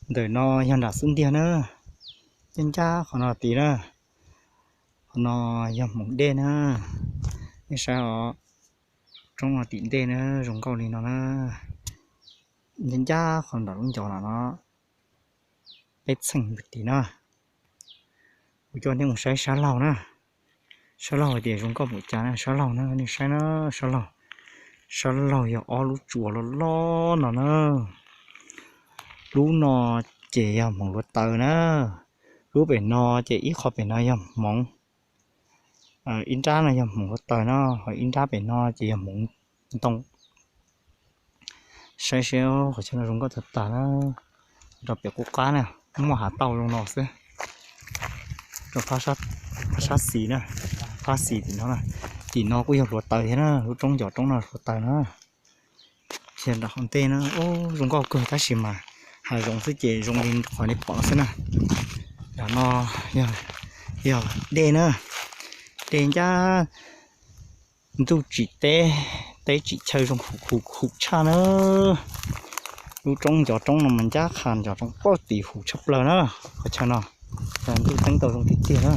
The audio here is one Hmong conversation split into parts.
Ntawm no yog nram xub ntiag na, ncaj ncaj qhov no tid na. Qhov no yog hmoov dej na, nej saib os, roob no tim ntej na, zoo nkauj li no na. Ncaj ncaj qhov nram lub ncov no no, peb txheej tim na. Kuv coj nej mus saib sab laug na, sab laug hais tias zoo nkauj npaum cas na, sab laug na, nej saib na, sab laug, sab laug yog ob lub tsuas loj loj no na. Lub no ces yog hmoov hluav taws na, lub pem no ces ib qho pem no yog hmoov, ib nrab no yog hmoov hluav taws na, ho ib nrab pem no ces yog hmoov ntoo. Saib seb qhov chaw no zoo nkauj tag tag na, rau pem qub qab na, muaj hav tauj zoo no xwb. Rau phab sab xis na, phab xis tim no na, tim no kuj yog hluav taws thiab na, lub roob ncov roob no hluav taws na. Ces nram qhov ntej na, zoo nkauj kawg tab sis mas hav zoov xwb ces zoo li qhov nej pom xwb na. Nram no yog dej na, dej ncaj, ntuj tsim teb, teb tsim chaw zoo huv huv tshaj na. Lub roob ncov roob no mas ncaj qha ncov roob paj tim huv tshaj plaws na. Qhov chaw no ntuj teeb tau zoo tiag tiag na.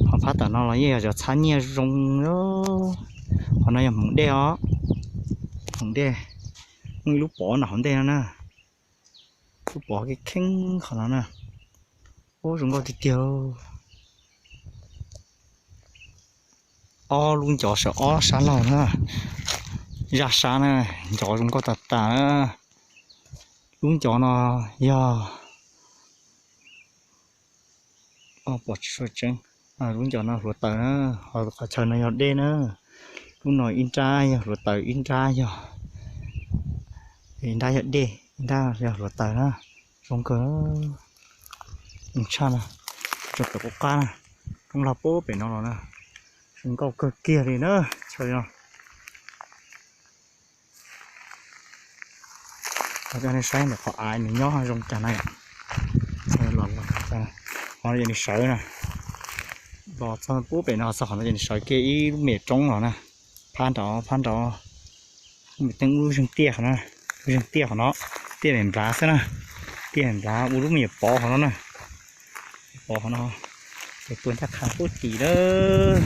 Ho phab tom no los yeej yog cov txhab nyiaj zoo. Qhov no yog hmoov dej os, hmoov dej. Muaj ib lub pov nram hauv ntej no na, lub pov kheej kheej qhov no na. Ub, zoo nkauj tiag tiag. Ob lub ncov sawv ob sab laug na, zaj sab na, ncov zoo nkauj tag tag na. Lub ncov no yog, pom tsis tseeb, lub ncov no hluav taws na, ho qhov chaw no yog dej na. Lub no ib nrab yog hluav taws, ib nrab yog, ib nrab yog dej, ib nrab yog hluav taws na. Zoo kawg, zoo tshaj na. Rau pem qub qab na, roob lag pub pem no los na. Zoo nkauj kawg kiag li na, chaw no. Coj nej saib ntawm qhov av nws nyob zoo cas na. Qhov no yog nws sawv na, los txog pub pem no txog qhov no ces nws sawv kiag ib lub me roob los na. Phab nrad, phab nrad, lub me teeb ub zeeg tiaj qhov no, zeeg tiaj qhov no, tiaj mem nplav xwb na, tiaj mem nplav ua lub me nyuam pov qhov no na. Pov qhov no, ces tuaj ncaj qha pub tim lawm.